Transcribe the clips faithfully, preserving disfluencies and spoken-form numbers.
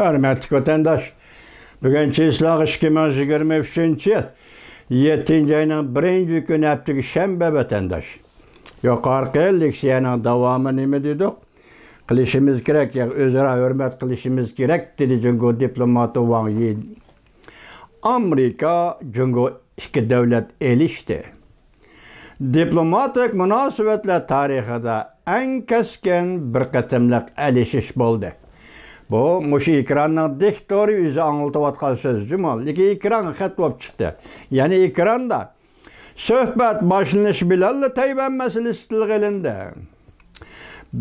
ھۆرمەتلىك ۋەتەنداش، بۈگۈن چېسلاغ ئىككى مىڭ يىگىرمە ئۈچىنچى يىل يەتتىنچى ئاينىڭ بىرىنچى كۈنى، ھەپتىكى شەنبە، ۋەتەنداش. يۇقىرىقى لېكسىيەنىڭ داۋامى نېمە دېدۇق؟ قىلىشىمىز كېرەك، يا ئۆزئارا ھۆرمەت قىلىشىمىز كېرەك، دېدى جۇڭگو دىپلوماتى ۋاڭ يى. ئامېرىكا، جۇڭگو ئىككى دۆلەت ئېلىشتى. دىپلوماتىك مۇناسىۋەتلەر تارىخىدا ئەڭ كەسكىن بىر قېتىملىق ئېلىشىش بولدى. بۇ مۇشۇ ئېكراننىڭ دىكتورى ئۆزى ئاڭلىتىۋاتقان سۆز جۇمۇ، لېكىن ئېكرانغا خەت بولۇپ چىقتى. يەنى ئېكراندا سۆھبەت باشلىنىش بىلەنلا تەيۋەن مەسىلىسى تىلغا ئېلىندى.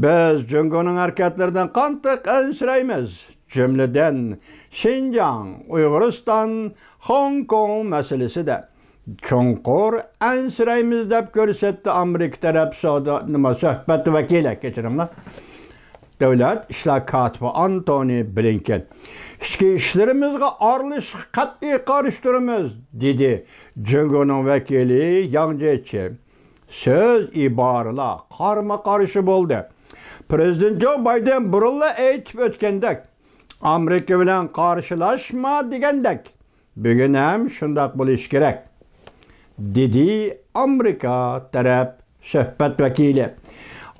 بىز جۇڭگونىڭ ھەرىكەتلىرىدىن قاتتىق ئەنسىرەيمىز. جۈملىدىن، شىنجاڭ، ئۇيغۇرىستان، خوڭكوڭ مەسىلىسىدە چوڭقۇر ئەنسىرەيمىز، دەپ كۆرسەتتى ئامېرىكا تەرەپ سودا، نېمە، سۆھبەت ۋەكىلى، كەچۈرۈڭلار، دۆلەت ئىشلار كاتىپى ئانتونى بلىنكېن. ئىچكى ئىشلىرىمىزغا ئارىلىشىشقا قەتئىي قارشى تۇرىمىز، دېدى جۇڭگونىڭ ۋەكىلى ياڭ جيېچى. سۆز، ئىبارىلەر قارىمۇ قارشى بولدى. پىرېزىدېنت جو بايدېن بۇرۇنلا ئېيتىپ ئۆتكەندەك، ئامېرىكا بىلەن قارشىلاشما دېگەندەك، بۈگۈن ھەم شۇنداق بولۇشى كېرەك، دېدى ئامېرىكا تەرەپ سۆھبەت ۋەكىلى.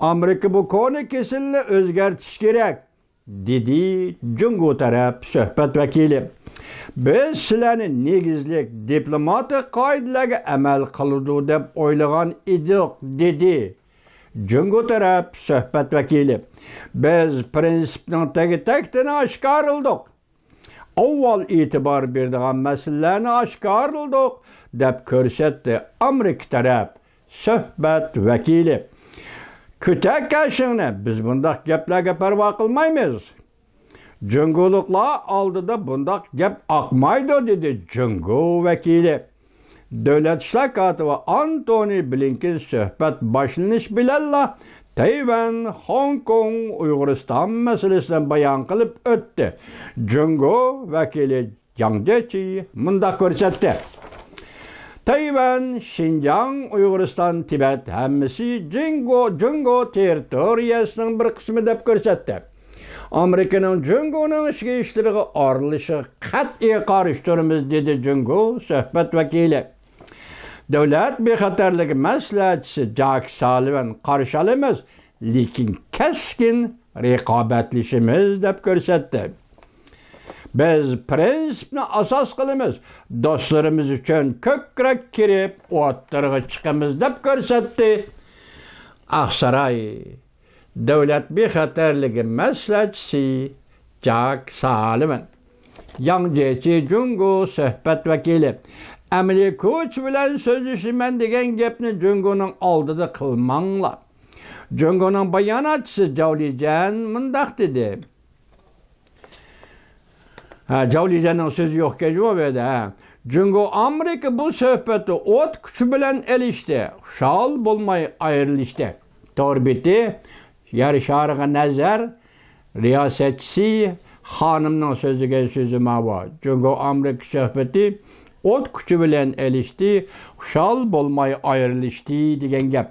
ئامېرىكا بۇ كونا كېسەلنى ئۆزگەرتىشى كېرەك، دېدى جۇڭگو تەرەپ سۆھبەت ۋەكىلى. بىز سىلەرنى نېگىزلىك دىپلوماتىك قائىدىلەرگە ئەمەل قىلىدۇ دەپ ئويلىغان ئىدۇق، دېدى جۇڭگو تەرەپ سۆھبەت ۋەكىلى. بىز پىرىنسىپنىڭ تەگى تەكتىنى ئاشكارىلىدۇق. ئاۋۋال ئېتىبار بېرىدىغان مەسىلىلەرنى ئاشكارىلىدۇق، دەپ كۆرسەتتى ئامېرىكا تەرەپ سۆھبەت ۋەكىلى. كۆتەر قېشىڭنى، بىز بۇنداق گەپلەرگە پەرۋا قىلمايمىز. جۇڭگولۇقلار ئالدىدا بۇنداق گەپ ئاقمايدۇ، دېدى جۇڭگو ۋەكىلى. دۆلەت ئىشلار كاتىپى ئانتونى بلىنكېن سۆھبەت باشلىنىش بىلەنلا تەيۋەن، خوڭكوڭ، ئۇيغۇرىستان مەسىلىسىنى بايان قىلىپ ئۆتتى. جۇڭگو ۋەكىلى جاڭ جيېچى مۇنداق كۆرسەتتى: تەيۋەن، شىنجاڭ، ئۇيغۇرىستان، تىبەت ھەممىسى جىڭگو، جۇڭگو تېررىتورىيەسىنىڭ بىر قىسمى، دەپ كۆرسەتتى. ئامېرىكىنىڭ جۇڭگونىڭ ئىچكى ئىشلىرىغا ئارىلىشىشىغا قەتئىي قارشى تۇرىمىز، دېدى جۇڭگو سۆھبەت ۋەكىلى. دۆلەت بىخەتەرلىكى مەسلىھەتچىسى جاك سالىۋان قارشى ئالىمىز، لېكىن كەسكىن رىقابەتلىشىمىز، دەپ كۆرسەتتى. بىز پىرىنسىپنى ئاساس قىلىمىز، دوستلىرىمىز ئۈچۈن كۆكرەك كېرىپ ئوتتۇرىغا چىقىمىز، دەپ كۆرسەتتى ئاقساراي دۆلەت بىخەتەرلىكى مەسلىھەتچىسى جاك سالىۋان. ياڭ جيېچى جۇڭگو سۆھبەت ۋەكىلى. ئەمەلىي كۈچ بىلەن سۆزلىشىمەن دېگەن گەپنى جۇڭگونىڭ ئالدىدا قىلماڭلار. جۇڭگونىڭ باياناتچىسى جاۋ لىجيەن مۇنداق دېدى. ھە، جاۋ لىجيەننىڭ سۆزى يوقكەن جۇمۇ بۇ يەردە، ھە. جۇڭگو ئامېرىكا بۇ سۆھبەتتە ئوت كۈچى بىلەن ئېلىشتى، خۇشال بولماي ئايرىلىشتى. تور بېتى، يەر شارىغا نەزەر رىياسەتچىسى خانىمنىڭ سۆزلىگەن سۆزى ماۋۇ. جۇڭگو ئامېرىكا سۆھبىتى ئوت كۈچى بىلەن ئېلىشتى، خۇشال بولماي ئايرىلىشتى دېگەن گەپ.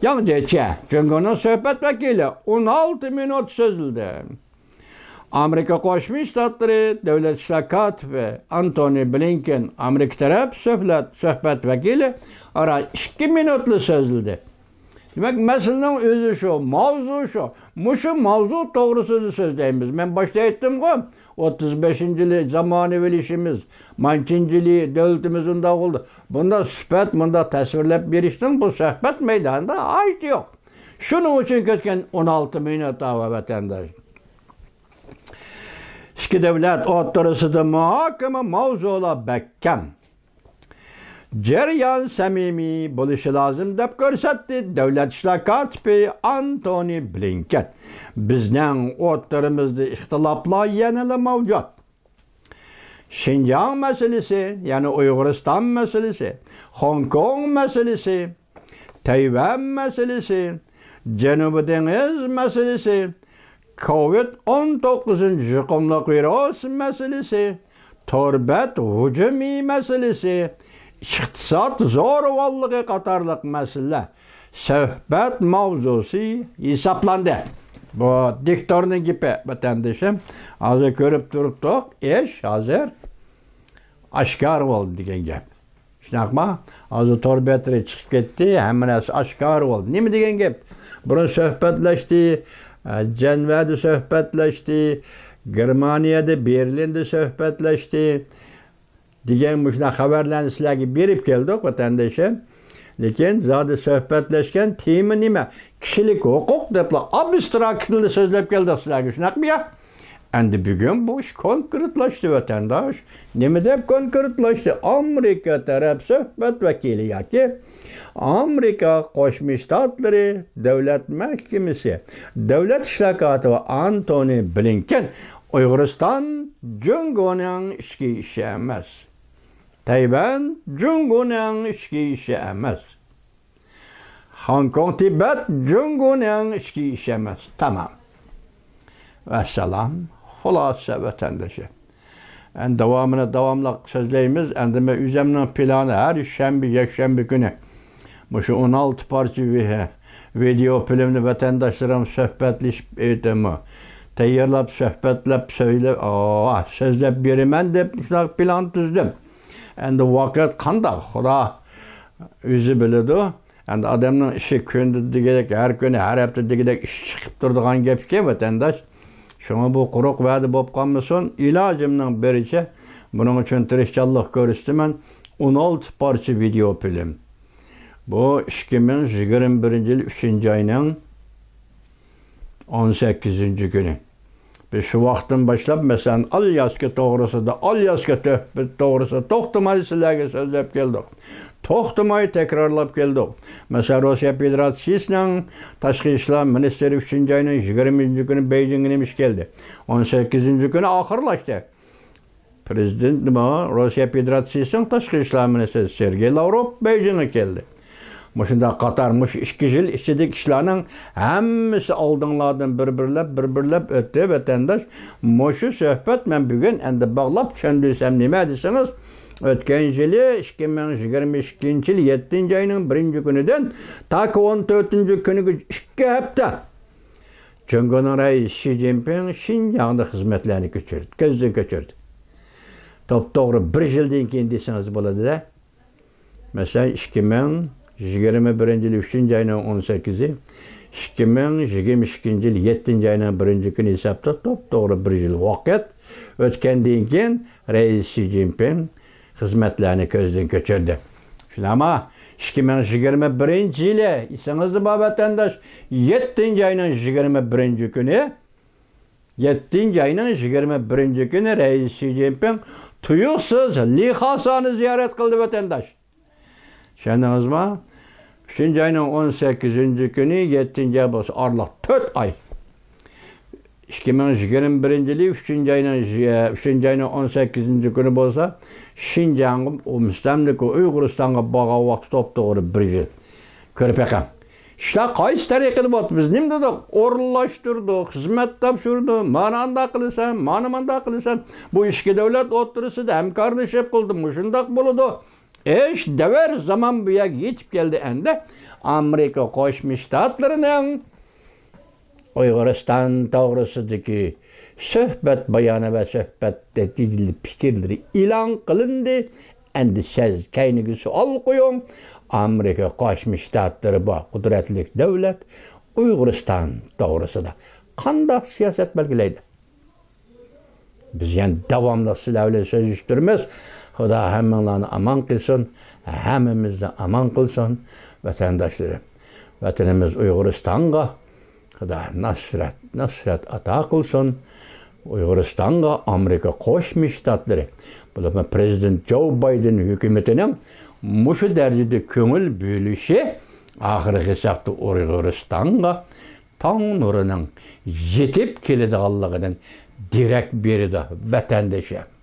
ياڭ جيېچى، جۇڭگونىڭ سۆھبەت ۋەكىلى، ئون ئالتە مىنۇت سۆزلىدى. ئامېرىكا قوشما شتاتلىرى دۆلەت ئىشلار كاتىپى ئانتونى بلىنكېن ئامېرىكا تەرەپ سۆھبەت، سۆھبەت ۋەكىلى ئاران ئىككى مىنۇتلا سۆزلىدى. دېمەك، مەسىلىنىڭ ئۆزى شۇ، ماۋزۇ شۇ. مۇشۇ ماۋزۇ توغرىسىدا سۆزلەيمىز. مەن باشتا ئېيتتىمغۇ، ئوتتۇز بەشىنچى يىلى زامانىۋىلىشىمىز، مانچىنچى يىلى دۆلىتىمىز ئۇنداق بولدى. بۇنداق سۈپەت، مۇنداق تەسۋىرلەپ بېرىشنىڭ بۇ سۆھبەت مەيدانىدا ھاجىتى يوق. شۇنىڭ ئۈچۈن كەتكەن ئون ئالتە مىنۇت ھاۋا ۋەتەنداش. ئىككى دۆلەت ئوتتۇرىسىدا مۇھاكىمە ماۋزۇلار بەك كەم. جەريان سەمىمىي بولۇشى لازىم، دەپ كۆرسەتتى دۆلەت ئىشلار كاتىپى ئانتونى بلىنكېن. بىزنىڭ ئوتتۇرىمىزدا ئىختىلاپلار يەنىلا مەۋجۇت. شىنجاڭ مەسىلىسى، يەنى ئۇيغۇرىستان مەسىلىسى، خوڭكوڭ مەسىلىسى، تەيۋەن مەسىلىسى، جەنۇبىي دېڭىز مەسىلىسى، كوۋىد ئون توققۇزىنچى يۇقۇملۇق ۋىرۇس مەسىلىسى، تور بەت ھۇجۇمى مەسىلىسى، ئىقتىساد زورىۋاللىقى قاتارلىق مەسىلىلەر سۆھبەت ماۋزۇسى ھېسابلاندى. بۇ دىكتورنىڭ گېپى، ۋەتەندىشىم. ھازىر كۆرۈپ تۇرۇپتۇق، ئىش ھازىر ئاشكارا بولدى دېگەن گەپ. شۇنداقمۇ؟ ھازىر تور بەتلىرى چىقىپ كەتتى، ھەممە نەرسە ئاشكارا بولدى. نېمە دېگەن گەپ؟ بۇرۇن سۆھبەتلەشتى، ئە، جەنۋەدە سۆھبەتلەشتى، گېرمانىيەدە، بېرلىندا سۆھبەتلەشتى دېگەن مۇشۇنداق خەۋەرلەرنى سىلەرگە بېرىپ كەلدۇق، ۋەتەندىشىم. لېكىن زادى سۆھبەتلەشكەن تېما نېمە؟ كىشىلىك ھوقۇق دەپلا ئابستراكت تىلدا سۆزلەپ كەلدۇق سىلەرگە، شۇنداقمۇ يا؟ ئەمدى بۈگۈن بۇ ئىش كونكرېتلاشتى، ۋەتەنداش. نېمە دەپ كونكرېتلاشتى؟ ئامېرىكا تەرەپ سۆھبەت ۋەكىلى ياكى ئامېرىكا قوشما شتاتلىرى دۆلەت مەھكىمىسى، دۆلەت ئىشلار كاتىپى ئانتونى بلىنكېن، ئۇيغۇرىستان جۇڭگونىڭ ئىچكى ئىشى ئەمەس. تەيۋەن جۇڭگونىڭ ئىچكى ئىشى ئەمەس. خوڭكوڭ، تىبەت جۇڭگونىڭ ئىچكى ئىشى ئەمەس. تامام. ۋەسسالام. خۇلاسە، ۋەتەندىشى. ئەمدى داۋامىنى داۋاملىق سۆزلەيمىز. ئەمدى مەن ئۆزۈمنىڭ پىلانى ھەر شەنبە، يەكشەنبە كۈنى مۇشۇ ئون ئالتە پارچە ۋىدېئو فىلىمنى ۋەتەنداشلىرىم سۆھبەتلىشىپ ئېيتىمۇ تەييارلاپ، سۆھبەتلەپ، سۆيلەپ، ئاۋا، سۆزلەپ بېرىمەن دەپ مۇشۇنداق پىلان تۈزدۈم. ئەمدى ۋاقىت قانداق؟ خۇدا ئۆزى بىلىدۇ. ئەمدى ئادەمنىڭ ئىشى كۈندە دېگۈدەك، ھەر كۈنى، ەر ھەپتە دېگۈدەك ئىش چىقىپ تۇرىدىغان گەپكەن، ۋەتەنداش. شۇڭا بۇ قۇرۇق ۋەدە بولۇپ قالمىسۇن. ئىلاجىمنىڭ بېرىچە بۇنىڭ ئۈچۈن تىرىشچانلىق كۆرسىتىمەن. ئون ئالتە پارچە ۋىدېئو فىلىم. بۇ ئىككى مىڭ يىگىرمە بىرىنچى يىل ئۈچىنچى ئاينىڭ ئون سەككىزىنچى كۈنى. بىز شۇ ۋاقىتتىن باشلاپ، مەسىلەن، ئالياسكا توغرىسىدا، ئالياسكا تۆھپىتى توغرىسىدا توختىماي سىلەرگە سۆزلەپ كەلدۇق. توختىماي تەكرارلاپ كەلدۇق. مەسىلەن، روسىيە فېدېراتسىيىسىنىڭ تاشقى ئىشلار مىنىستىرى ئۈچىنچى ئاينىڭ يىگىرمىنچى كۈنى بېيجىڭغا نېمە ئىش كەلدى؟ ئون سەككىزىنچى كۈنى ئاخىرلاشتى. پرېزىدېنت نېمە؟ روسىيە فېدېراتسىيىسىنىڭ تاشقى ئىشلار مىنىستىرى سېرگېي لاۋروف بېيجىڭغا كەلدى. مۇشۇنداق قاتار، مۇشۇ ئىككى يىل ئىچىدىكى ئىشلارنىڭ ھەممىسى ئالدىڭلاردىن بىر-بىرلەپ، بىر-بىرلەپ ئۆتتى، ۋەتەنداش. مۇشۇ سۆھبەت مەن بۈگۈن ئەمدى باغلاپ چۈشەندۈرسەم نېمە دېسىڭىز، ئۆتكەن يىلى ئىككى مىڭ يىگىرمە ئىككىنچى يىل يەتتىنچى ئاينىڭ بىرىنچى كۈنىدىن تاكى ئون تۆتىنچى كۈنىگىچە ئىككى ھەپتە جۇڭگونىڭ رەئىسى شى جىنپىڭ شىنجاڭدا خىزمەتلەرنى كۆچۈردى، كۆزدىن كۆچۈردى. توپتوغرا بىر يىلدىن كېيىن دېسىڭىز بولىدۇ-دە. مەسىلەن، ئىككى مىڭ يىگىرمە بىرىنچى يىل ئۈچىنچى ئاينىڭ ئون سەككىزى، ئىككى مىڭ يىگىرمە ئىككىنچى يىل يەتتىنچى ئاينىڭ بىرىنچى كۈنى ھېسابتا توپتوغرا بىر يىل ۋاقىت ئۆتكەندىن كېيىن، رەئىس شى جىنپىڭ خىزمەتلەرنى كۆزدىن كۆچۈردى. شۇنداقمۇ؟ ئىككى مىڭ يىگىرمە بىرىنچى يىلى، ئېسىڭىزدە بار، ۋەتەنداش، يەتتىنچى ئاينىڭ يىگىرمە بىرىنچى كۈنى، يەتتىنچى ئاينىڭ يىگىرمە بىرىنچى كۈنى رەئىس شى جىنپىڭ تۇيۇقسىز لى خاسانى زىيارەت قىلدى، ۋەتەنداش. چۈشەندىڭىزمۇ؟ ئۈچىنچى ئاينىڭ ئون سەككىزىنچى كۈنى، يەتتىنچى ئاي بولسا ئارىلىق تۆت ئاي. ئىككى مىڭ يىگىرمە بىرىنچى يىلى ئۈچىنچى ئاينىڭ، ئۈچىنچى ئاينىڭ ئون سەككىزىنچى كۈنى بولسا شىنجاڭغا، مۇستەملىكە ئۇيغۇرىستانغا بارغان ۋاقتى توپتوغرا بىر يىل. كۆرۈپ بېقىڭ. ئىشلار قايسى تەرىقىدە بولۇپتۇ؟ بىز نېمە دېدۇق؟ ئورۇنلاشتۇردۇق، خىزمەت تاپشۇردۇق، مانا ئانداق قىلىسەن، مانا مانداق قىلىسەن. بۇ ئىككى دۆلەت ئوتتۇرىسىدا ھەمكارلىشىپ قىلدى، مۇشۇنداق بولىدۇ. ئىش دەۋر زامان بۇ يەرگە يېتىپ كەلدى ئەمدى. ئامېرىكا قوشما شتاتلىرىنىڭ ئۇيغۇرىستان توغرىسىدىكى سۆھبەت بايانى ۋە سۆھبەت نەتىجىلىك پىكىرلىرى ئېلان قىلىندى. ئەمدى سىز كەينىگە سوئال قويۇڭ، ئامېرىكا قوشما شتاتلىرى بار قۇدرەتلىك دۆلەت ئۇيغۇرىستان توغرىسىدا قانداق سىياسەت بەلگىلەيدۇ؟ بىز يەنە داۋاملىق سىلەر بىلەن سۆزلىشىپ تۇرىمىز. خۇدا ھەممىڭلارنى ئامان قىلسۇن، ھەممىمىزنى ئامان قىلسۇن، ۋەتەنداشلىرىم. ۋەتىنىمىز ئۇيغۇرىستانغا خۇدا نەسرەت، نەسرەت ئاتا قىلسۇن. ئۇيغۇرىستانغا ئامېرىكا قوشما شتاتلىرى، بولۇپمۇ پرېزىدېنت جو بايدېن ھۆكۈمىتىنىڭ مۇشۇ دەرىجىدە كۆڭۈل بۆلۈشى ئاخىرقى ھېسابتا ئۇيغۇرىستانغا تاڭ نۇرىنىڭ يېتىپ كېلىدىغانلىقىدىن دېرەك بېرىدۇ، ۋەتەندىشىم.